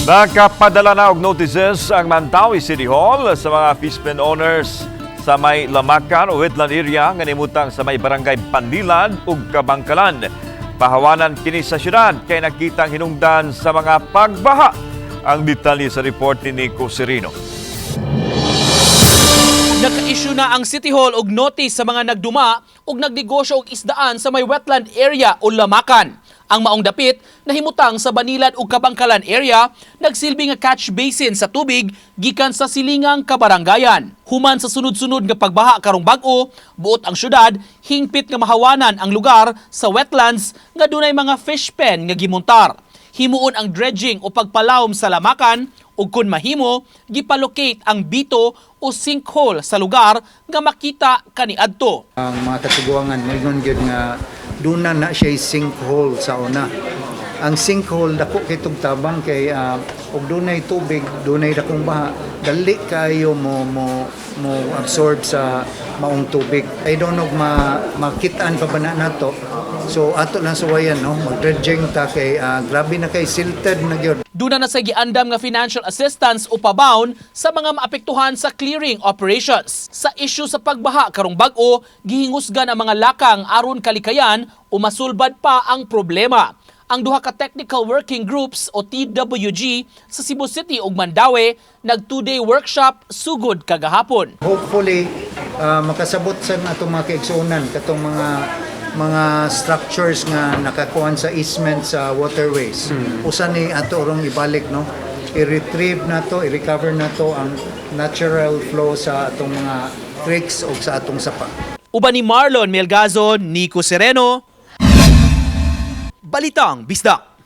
Nakapadala na og notices ang Mandaue City Hall sa mga fishpen owners sa may lamakan o wetland area nga nimutang sa may barangay Banilad ug Kabangkalan. Pahawanan kini sa syudad kay nakitang hinungdan sa mga pagbaha. Ang detalye sa report ni Nico Serino. Naka-issue na ang City Hall og notice sa mga nagduma ug nagnegosyo og isdaan sa may wetland area o lamakan. Ang maong dapit nahimutang sa Banilad ug Kabangkalan area, nagsilbi nga catch basin sa tubig gikan sa silingang kabarangayan. Human sa sunod-sunod nga pagbaha karong bag-o, buot ang syudad hingpit nga mahawanan ang lugar sa wetlands nga dunay mga fish pen nga gimontar. Himuon ang dredging o pagpalawom sa lamakan ug kun mahimo, gipalocate ang bito o sinkhole sa lugar nga makita kaniadto. Ang mga katiguangan moingon gyud nga duna na siya sinkhole sa una. Ang sinkhole dako kay tabang kay og dunay tubig, dunay dakong baha, dali kayo mo absorb sa maong tubig. I don't know ma makitaan pa ba na nato. So ato lang suwayan, no, mag-dredging ta kay grabe na kay silted na gyud. Duna na sa giandam nga financial assistance o pabawn sa mga maapektuhan sa clearing operations. Sa issue sa pagbaha karong bag-o, gihingusgan ang mga lakang aron kalikayan o masulbad pa ang problema. Ang duha ka technical working groups o TWG sa Cebu City ug Mandaue nag 2-day workshop sugod kagahapon. Hopefully makasabot sa atong mga kaigsuonan katong mga structures nga nakakuan sa easement sa waterways. Usa ni ato rong ibalik, no. I-retrieve nato, i-recover nato ang natural flow sa atong mga creeks o sa atong sapa. Uban ni Marlon Melgazo, Nico Sereno, Balitang Bisdak.